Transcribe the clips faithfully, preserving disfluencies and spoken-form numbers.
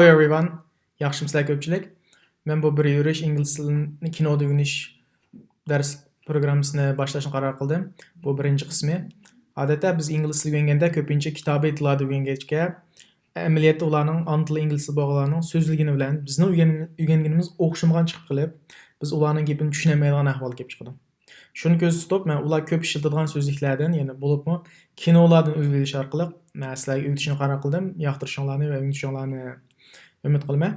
Hello everyone. ياخشىمۇسىلەر كۆپچىلىك؟ مەن بۇ بىر يۈرۈش ئىنگلىز تىلىنى كىنودا ئۆگىنىش دەرس پروگراممىسىنى باشلاشنى قارار قىلدىم. بۇ بىرىنچى قىسمى. ئادەتتە بىز ئىنگلىز تىلى ئۆگەنگەندە كۆپىنچە كىتابىي تىللاردا ئۆگەنگەچكە، ئەمەلىيەتتە ئۇلارنىڭ ئانا تىلى ئىنگلىز تىلى بولغانلارنىڭ سۆزلىگىنى بىلەن بىزنىڭ ئۆگەن-، ئۆگەنگىنىمىز ئوخشىمىغان چىقىپ قېلىپ، بىز ئۇلارنىڭ گېپىنى چۈشىنەلمەيدىغان ئەھۋال كېلىپ چىقىدۇ. شۇنى كۆزدە تۇتۇپ، مەن ئۇلار كۆپ ئىشلىتىدىغان سۆزلۈكلەردىن، يەنى بولۇپمۇ كىنولاردىن ئۈلگە ئېلىش ئارقىلىق مەن سىلەرگە ئۆگىتىشنى قارار قىلدىم. ياقتۇرۇشۇڭلارنى ۋە ئۆگىنىشىڭلارنى ئۈمىد قىلىمەن.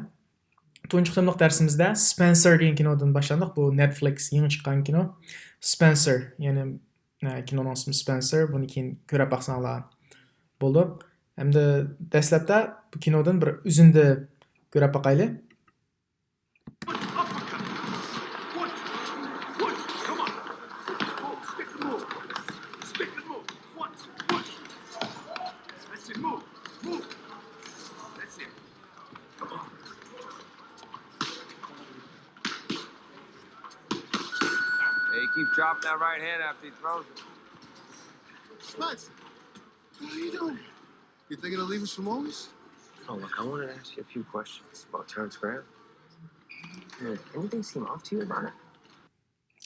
تۇنجى قېتىملىق دەرسىمىزدە سپېنسېر دېگەن كىنودىن باشلاندۇق. بۇ نېتفلىكس يېڭى چىققان كىنو. سپېنسېر، يەنى، ئە، كىنونىڭ ئىسمى سپېنسېر. بۇنى كېيىن كۆرۈپ باقساڭلار بولىدۇ. ئەمدى دەسلەپتە بۇ كىنودىن بىر ئۈزۈندە كۆرۈپ باقايلى. Hey, you keep dropping that right hand after he throws it. Spuds, what are you doing? You thinking of leaving Simone's? Oh, look, I wanted to ask you a few questions about Terrence Graham. Did anything seem off to you about it?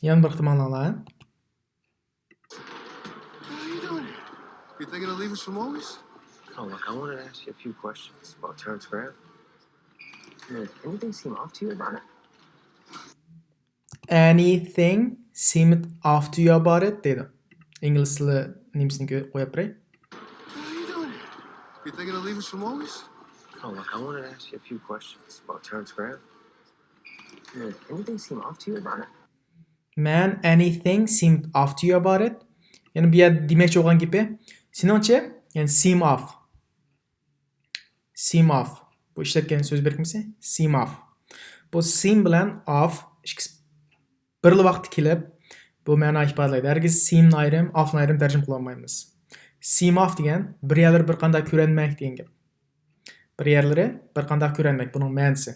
يەنە بىر قېتىم ئاڭلاڭلار. What are you doing? You thinking of leaving Simone's? Oh, look, I wanted to ask you a few questions about Terrence Graham. Did anything seem off to you about it? Anything seemed off to you about it دەيدۇ. ئىنگلىز تىلى نېمىسىنى كۆ-، قويۇپ بېرەي. What are you doing? You thinking of leaving Simone's? Oh, look, I wanted to ask you a few questions about Terrence Graham. Did anything seem off to you about it? Man, anything seemed off to you about it? يەنى بۇ يەردە دېمەكچى بولغان گېپى، سېنىڭچە، يەنى seem off. Seem off. بۇ ئىشلەتكەن سۆز بىرىكمىسى seem off. بۇ seem بىلەن off ئىككىسى بىرلا ۋاقىتتا كېلىپ، بۇ مەنانى ئىپادىلەيدۇ. ھەرگىز seem نى ئايرىم، off نى ئايرىم تەرجىمە قىلالمايمىز. Seem off دېگەن بىر يەرلىرى بىر قانداق كۆرۈنمەك دېگەن گەپ. بىر يەرلىرى بىر قانداق كۆرۈنمەك، بۇنىڭ مەنىسى.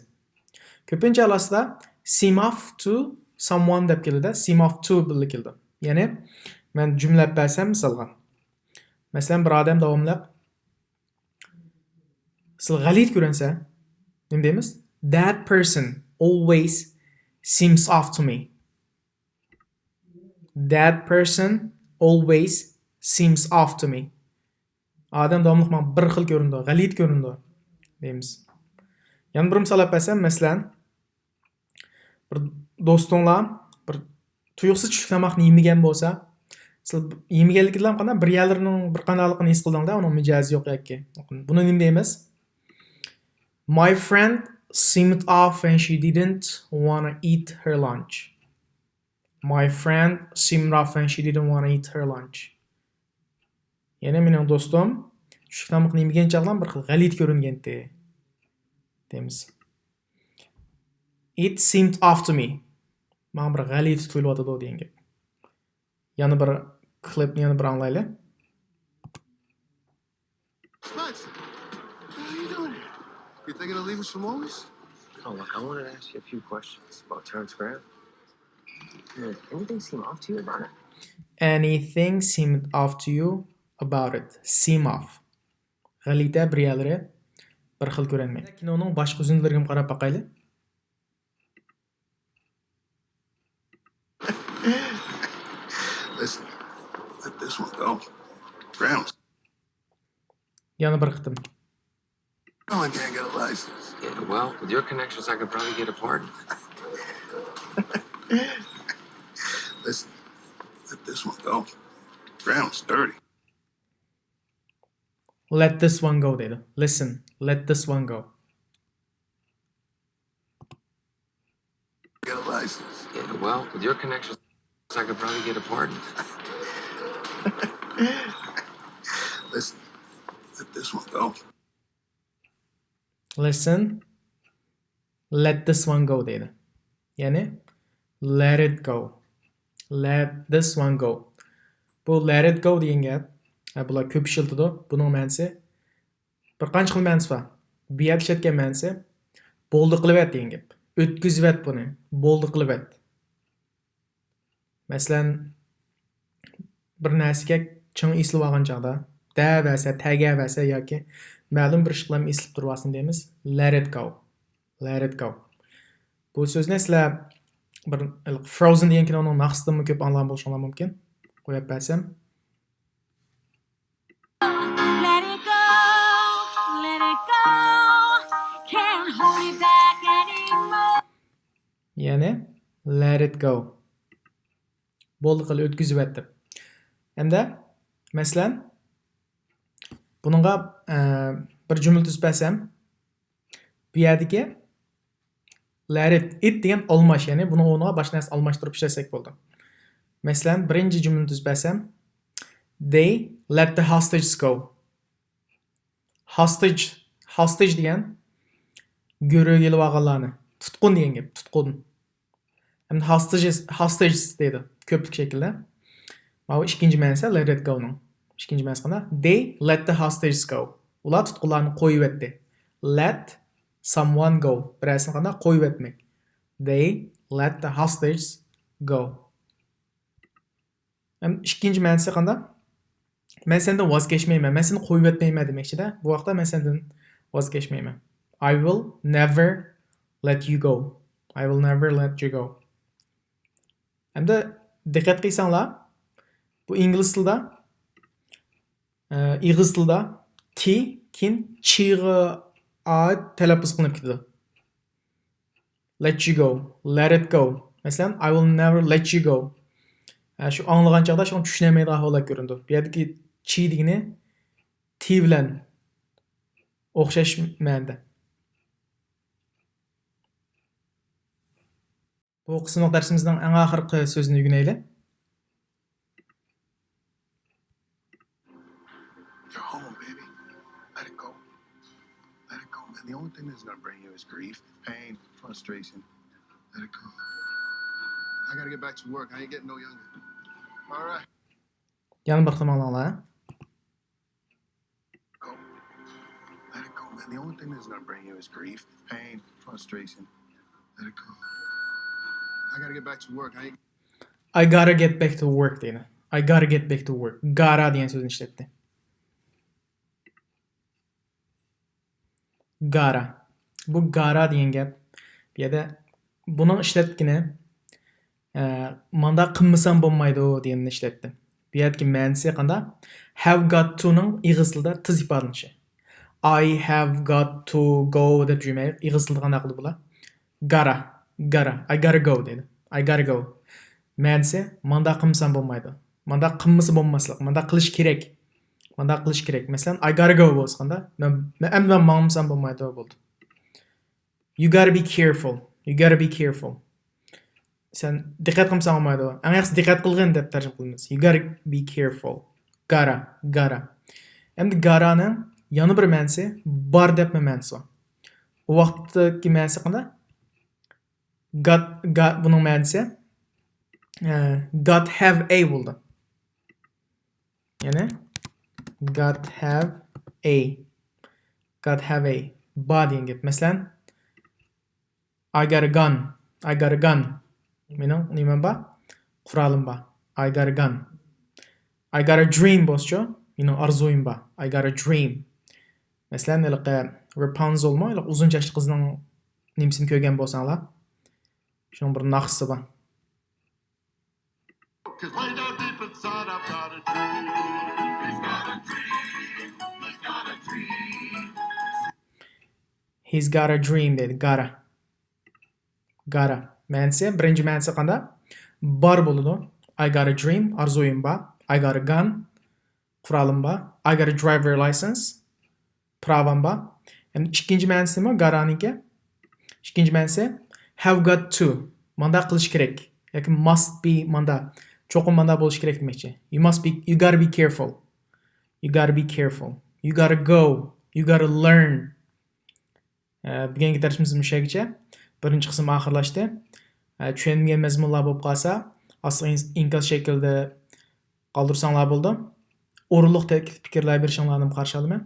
كۆپىنچە ھاللاسىدا seem off to someone دەپ كېلىدۇ، seem off to بىللە كېلىدۇ. يەنى مەن جۈملە ئېلىپ بەرسەم مىسالغا. مەسىلەن، بىر ئادەم داۋاملىق سىلى غەلىتە كۆرۈنسە، نېمە دەيمىز؟ That person always seems off to me. That person always seems off to me. ئادەم داۋاملىق ماڭا بىر خىل كۆرۈنىدۇ، غەلىتە كۆرۈنىدۇ دەيمىز. يەنە بىر مىسال ئېلىپ بەرسەم، مەسىلەن، بىر دوستۇڭلار بىر تۇيۇقسىز چۈشلۈك تاماقنى يېمىگەن بولسا، سىز يېمىگەنلىكىدىن قانداق بىر يەرلىرىنىڭ بىر قانداقلىقىنى ھېس قىلدىڭلار، ئۇنىڭ مىجەزى يوق ياكى. بۇنى نېمە دەيمىز؟ My friend seemed off and she didn't wanna eat her lunch. My friend seemed off and she didn't wanna eat her lunch. يەنى مېنىڭ دوستۇم چۈشلۈك تامىقىنى يېمىگەن چاغلام بىر خىل غەلىتە كۆرۈنگەنتى دەيمىز. It seemed off to me. ماڭا بىر غەلىتە تۇيۇلۇۋاتىدۇ دېگەن گەپ. يەنە بىر كلىپنى يەنە بىر ئاڭلايلى. Spuds, what are you doing here? You thinking of leaving Simone's? Oh, look, I wanted to ask you a few questions about Terrence Graham. Did anything seem off to you about it? Anything seemed off to you about it? Seem off. غەلىتە بىر يەرلىرى بىر خىل كۆرۈنمەيدۇ. كىنونىڭ باشقا ئۈزۈندىلىرىگە قاراپ باقايلى. Listen, let this one go. Grams. يەنە بىر قېتىم. No, I can't get a license. Yeah, well, with your connections, I could probably get a pardon. Listen, let this one go. Grams dirty. Let this one go دەيدۇ. Listen, let this one go. Get a license. Yeah, well, with your connections, I could probably get a pardon. Listen, let this one go. Listen, let this one go دەيدۇ. يەنى let it go. Let this one go. بۇ let it go دېگەن گەپ، ھە، بۇلار كۆپ ئىشلىتىدۇ. بۇنىڭ مەنىسى بىر قانچە خىل مەنىسى بار. بۇ يەردە ئىشلەتكەن مەنىسى بولدى قىلىۋەت دېگەن گەپ. ئۆتكۈزۈۋەت بۇنى. بولدى قىلىۋەت. مەسىلەن، بىر نەرسىگە چىڭ ئېسىلىۋالغان چاغدا، دەۋەرسە، تەگەۋەرسە ياكى مەلۇم بىر ئىشقا ئېسىلىپ تۇرۇۋالسۇن دەيمىز. Let it go. Let it go. بۇ سۆزنى سىلەر بىر Frozen دېگەن كىنونىڭ ناخشىسىدىنمۇ كۆپ ئاڭلىغان بولۇشۇڭلار مۇمكىن. قويۇپ بەرسەم. Let it go, let it go. Can't hold it back anymore. يەنى let it go. بولدى قىل، ئۆتكۈزۈۋەت دەپ. ھەمدە مەسىلەن، بۇنىڭغا، ئە، بىر جۈملە تۈزۈپ بەرسەم، بۇ يەردىكى let it، it دېگەن ئالماش، يەنى بۇنىڭ ئورنىغا باشقا نەرسە ئالماشتۇرۇپ ئىشلەتسەك بولىدۇ. مەسىلەن، بىرىنچى جۈملىنى تۈزۈپ بەرسەم، They let the hostages go. Hostage، hostage دېگەن گۆرۈگە ئېلىۋالغانلارنى، تۇتقۇن دېگەن گەپ، تۇتقۇن. ھەمدە hostages، hostages دەيدۇ كۆپلۈك شەكىلدە. ماۋۇ ئىككىنچى مەنىسى let it go نىڭ. ئىككىنچى مەنىسى قانداق؟ They let the hostages go. ئۇلار تۇتقۇنلارنى قويۇۋەتتى. Let someone go. بىرەرسىنى قانداق؟ قويۇۋەتمەك. They let the hostages go. ھەم ئىككىنچى مەنىسى قانداق؟ مەن سەندىن ۋاز كەچمەيمەن، مەن سېنى قويۇۋەتمەيمەن دېمەكچىدە. بۇ ۋاقىتتا مەن سەندىن ۋاز كەچمەيمەن. I will never let you go. I will never let you go. ھەمدە دىققەت قىلساڭلار، بۇ ئىنگلىز تىلىدا، ئە، ئېغىز تىلىدا T كېيىن چىغا ئائىت تەلەپپۇز قىلىنىپ كېتىدۇ. Let you go، let it go. مەسىلەن، I will never let you go. ھە، شۇ ئاڭلىغان چاغدا شۇڭا چۈشىنەلمەيدىغان ئەھۋاللار كۆرۈنىدۇ. بۇ يەردىكى چى دېگىنى تى بىلەن ئوخشاش مەنىدە. بۇ قىسىملىق دەرسىمىزنىڭ ئەڭ ئاخىرقى سۆزىنى ئۆگىنەيلى. You're home, baby. Let it go. Let it go, man. The only thing that's gonna bring you is grief, pain, frustration. Let it go. I gotta get back to work. I ain't getting no younger. All right. يەنە بىر قېتىم ئاڭلاڭلار. Go. Let it go, man. The only thing that's gonna bring you is grief, pain, frustration. Let it go. I gotta get back to work. I ain't I gotta get back to work دېگەن. I gotta get back to work. Gotta دېگەن سۆزنى ئىشلەتتى. Gotta. بۇ gotta دېگەن گەپ. بۇ يەردە بۇنىڭ ئىشلەتكىنى، ئە، مانداق قىلمىسام بولمايدۇ دېگەننى ئىشلەتتى. بۇ يەردىكى مەنىسى قانداق؟ Have got to نىڭ ئېغىز تىلدا تېز ئىپادىلىنىشى. I have got to go دەپ جۈمە ئېغىز تىلدا قانداق قىلىدۇ بۇلار؟ Gotta، gotta، I gotta go دەيدۇ. I gotta go. مەنىسى، مانداق قىلمىسام بولمايدۇ. مانداق قىلمىسا بولماسلىق، مانداق قىلىش كېرەك. مانداق قىلىش كېرەك. مەسىلەن، I gotta go بولسا قانداق؟ مەن، مەن ئەمدى ماڭمىسام بولمايدۇ بولدى. You gotta be careful. You gotta be careful. سەن دىققەت قىلمىساڭ بولمايدۇ. ئەڭ ياخشىسى دىققەت قىلغىن دەپ تەرجىمە قىلىمىز. You gotta be careful. Gotta، gotta. ئەمدى gotta نىڭ يەنە بىر مەنىسى بار دەپمۇ مەنىسى بار. ئۇ ۋاقىتتىكى مەنىسى قانداق؟ Got، got بۇنىڭ مەنىسى، ئە، got have a بولىدۇ. يەنى got have a. Got have a. بار دېگەن گەپ. مەسىلەن، I got a gun. I got a gun. مېنىڭ نېمەم بار؟ قورالىم بار. I got a gun. I got a dream بولسىچۇ؟ مېنىڭ ئارزۇيۇم بار. I got a dream. مەسىلەن، ھېلىقى رېپانزېلمۇ، ھېلىقى ئۇزۇن چاچلىق قىزنىڭ نېمىسىنى كۆرگەن بولساڭلار، شۇنىڭ بىر ناخشىسى بار. He's got a dream دەيدۇ. Gotta. Gotta. مەنىسى، بىرىنچى مەنىسى قانداق؟ بار بولىدۇ. I got a dream، ئارزۇيۇم بار. I got a gun، قورالىم بار. I got a driver license، پىراۋام بار. ئەمدى ئىككىنچى مەنىسىمۇ gotta نىڭكى. ئىككىنچى مەنىسى، have got to، مانداق قىلىش كېرەك ياكى must be مانداق، چوقۇم مانداق بولۇش كېرەك دېمەكچى. You must be، you gotta be careful. You gotta be careful. You gotta go. You gotta learn. ئە، بۈگۈنكى دەرسىمىز مۇشۇ يەرگىچە. بىرىنچى قىسىم ئاخىرلاشتى. ئە، چۈشەنمىگەن مەزمۇنلار بولۇپ قالسا، ئاستىغا ئىن-، ئىنكاس شەكلىدە قالدۇرساڭلار بولىدۇ. ئورۇنلۇق تەكلىپ پىكىرلەر بېرىشىڭلارنىمۇ قارشى ئالىمەن.